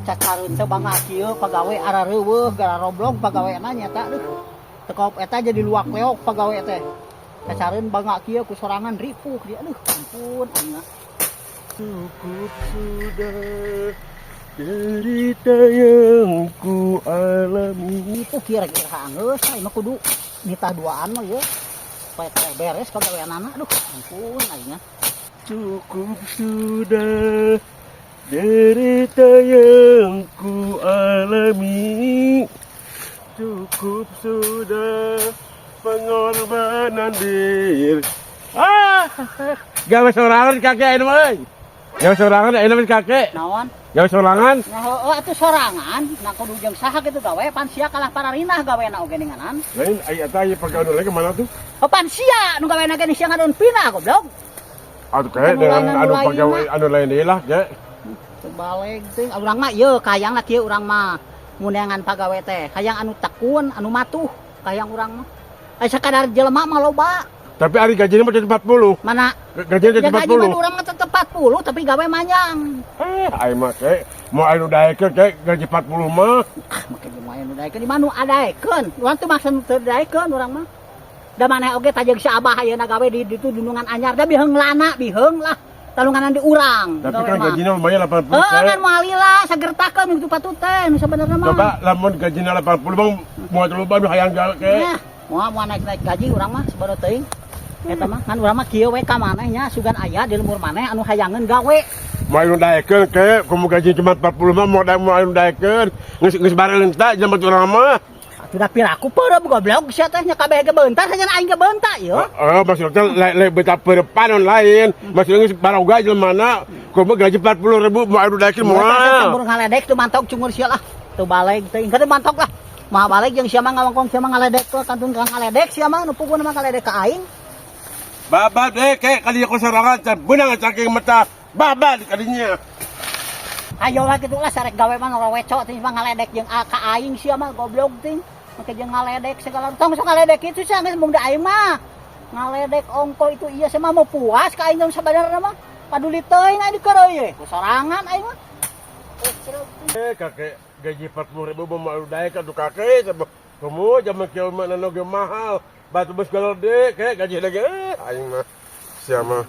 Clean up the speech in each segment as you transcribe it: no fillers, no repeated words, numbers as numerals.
Cacareun teh bangga kieu pagawe arareuweuh gara roblong pagawena nyata duh. Tekop eta jadi luak leok pagawe teh. Cacareun bangga kieu ku sorangan ripuh dia, aduh ampun aing mah. Cukup sudah derita yang ku alami. Ripuh kieu rek iraha geus aing mah kudu nitah duaan mah ieu. Supaya teh beres pagaweanana, aduh ampun aing mah. Cukup sudah derita yang ku alami. Cukup sudah pengorbanan diri. Ah, gawe sorangan kakek ini mah euy. Gawe sorangan ini mah kakek. Naon? Gawe sorangan. Nah, heueuh atuh sorangan, nah kudu jeung saha kitu gawe, pan sia kalah pararinah gawena oge ninganan. Lain ai eta ieu pagawe lagi kemana tuh? Oh, pan sia nu gawena ge sia ngadon pindah goblok. Atuh kayak Anu dengan lain, anu anu lain pagawe mah. Anu lain deui lah, ge. Balik teh urang mah ieu kayangna kieu, urang mah nguneangan pagawe teh hayang anu tekun, anu matuh kayang urang mah. Ai sakadar jelema mah loba. Tapi ari gajinya mah jadi 40. Mana? Gajinya jadi Ya gaji mah 40. Urang mah tetep 40, tapi gawe manjang. Eh, aing mah kayak mau anu daekeun kayak gaji 40 mah. Ah, make jeung anu daekeun di mana nu adaekeun? Urang teu maksa nu teu daekeun urang mah. Da maneh oge tajeg si Abah ayeuna gawe di ditu dunungan anyar, da biheung lana biheung lah. Talunganan di urang. Tapi gawe kan mah. Gajinya lumayan 80. Heeh, kayak. Kan moal lila sagertakeun itu patut teh nu sabenerna mah. Coba lamun gajinya 80 bang mau loba nu hayang gawe kayak. Nah, moal moal naik-naik gaji urang mah sabenerna teuing. Eta mah kan urang mah kieu we ka maneh nya, sugan aya di lembur maneh anu hayangeun gawe. Mau anu daekeun kayak kumu gaji cuma 40 mah mau da mau anu daekeun. Geus geus bareng ta jelema urang mah. Atuh da piraku peureum goblok sia teh nya, kabeh ge beuntar saja aing ge beunta ieu. Oh, maksudnya le betah perepan lain. Maksudnya geus baroga jelema mana kumu gaji 40 ribu mau anu daekeun moal. Cembur ngaledek tuh mantok cungur sia lah. Tuh balik teuing kada mantok lah. Mah balik jeung sia mah ngawangkong sia mah ngaledek tuh kantun ka ngaledek sia mah nu puguna mah ngaledek ka aing. Babad eh kayak kali aku sorangan can beunang saking mata. Babad kadinya. Ayo lah kitu lah, sarek gawe mah ngaraweco teh mah ngaledek jeung ka aing sia mah goblok ting. Make jeung ngaledek segala tong sok ngaledek kitu sia geus mung da aing mah. Ngaledek ongko itu iya sia mah mau puas ka aing sabenerna mah. Paduli teuing aing dikeureuy ye. Ku sorangan aing mah. Eh, kakek gaji 40 ribu mau anu daek atuh kakek sama kamu zaman kieu mah nano ge mahal. Batu bus gede kayak gaji lagi eh aing mah sia mah.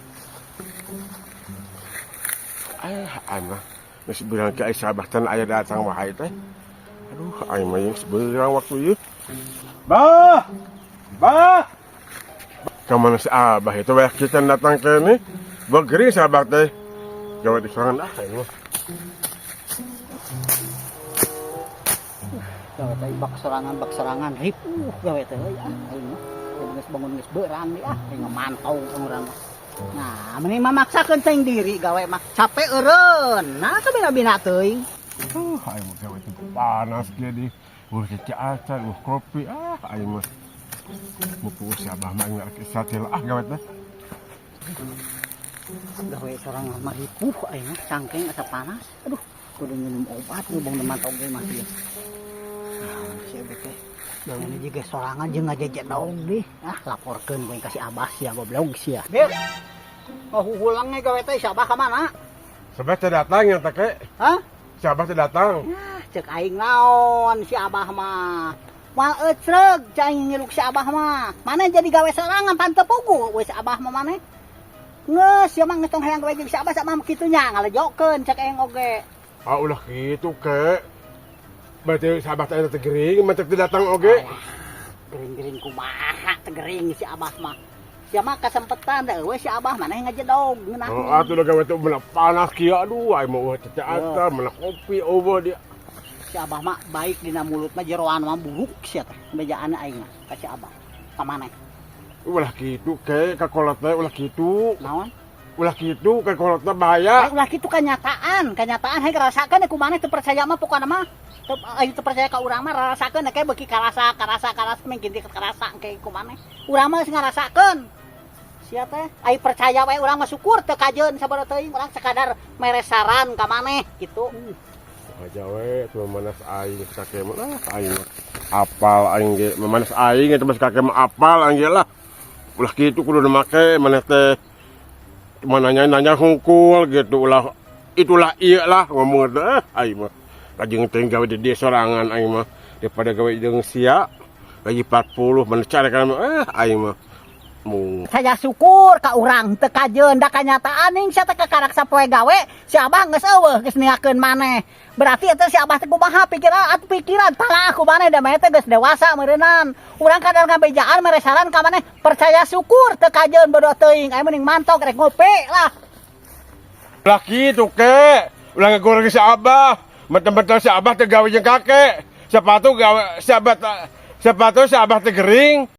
Ah, aing mah geus beurang ke Sabah tan aya datang wae teh. Aduh, aing mah geus beurang waktu ieu. Bah! Bah! Kamana si Abah itu banyak kita datang ke ini. Begering si Abah teh. Gawe di sorangan ah aing mah. Gawe teh bak sorangan ripuh gawe teh euy ah aing mah. Geus bangun geus beurang deui ah aing mantau urang mah. Nah, mending mah maksakeun teuing diri gawe mah. Capek eureun. Nah, kabina-bina teuing. Aing mah gawe teh panas kieu di. Cece acan, kopi ah aing mah. Mupu si Abah mah aing rek satil ah gawe teh. Gawe sorangan mah ripuh aing mah cangkeng asa panas. Aduh, kudu minum obat nu bang mantau ge mah ieu. Nah, si Ebet teh. Ini juga sorangan jeung ngajejedog deh. Ah, laporkeun ku ka si Abah sia goblok sia. Bir. Oh, huhulang ge gawe teh si Abah ka mana? Sabah teh datang yang teh ke. Hah? Si Abah teh datang. Nah, cek aing naon si Abah mah. Moal ecreg cek aing ngiluk si Abah mah. Mana jadi gawe sorangan pan teu puguh we si Abah mah maneh. Geus sia mah geus tong hayang gawe jeung si Abah sama kitu nya ngalejokeun cek aing oge. Ah ulah kitu ke. Berarti si Abah teh teh gering, mantep teu datang oge. Gering-gering kumaha teh gering si Abah mah. Sia mah kasempetan teh eueuh si Abah maneh ngajedog ngeunah. Oh, atuh da gawe teh meuna panas kieu aduh aing mah eueuh cece acan, meuna kopi eueuh dia. Si Abah mah baik dina mulut mah, jeroan mah buruk sia teh. Bejaan aing mah ka si Abah. Ka maneh. Ulah kitu ke ka kolot teh ulah kitu. Naon? Ulah kitu ka kolot teh bahaya. Ulah kitu kenyataan, kenyataan hayang ngarasakeun ku maneh teu percaya mah pokona mah. Teu aing teu percaya ka urang mah rarasakeun kayak beuki karasa karasa karasa mungkin teu karasa engke ku maneh. Urang mah geus ngarasakeun. Sia teh ai percaya we urang mah syukur teu kajeun sabaraha teuing, urang sekadar mere saran ka maneh kitu. Aja we tuh memanas aing kakek mah lah aing mah. Apal aing ge memanas aing eta mah kakek mah apal aing ge lah. Ulah kitu kudu make maneh teh cuma nanya-nanya hungkul gitu ulah itulah iya lah ngomong teh aing mah. Lajeng teh gawe di dia sorangan aing mah daripada gawe jeung sia. Gaji 40 mana cara kan aing mah. Mu Saya syukur ka urang teu kajeun, da kanyataan ning sia teh kakarak sapoe gawe si Abah geus euweuh, geus niakeun maneh. Berarti eta si Abah teh kumaha pikiran atuh, pikiran tala ku maneh, da maneh teh geus dewasa meureunnan. Urang kadang ngabejaan, mere saran ka maneh, percaya syukur teu kajeun, bodoh teuing. Aya mending mantok rek ngopi lah. Laki tuh ke, ulah ngegoreng si Abah. Mentang-mentang si Abah teh gawe jeung kakek. Sepatu gawe si Abah, sepatu si Abah teh gering.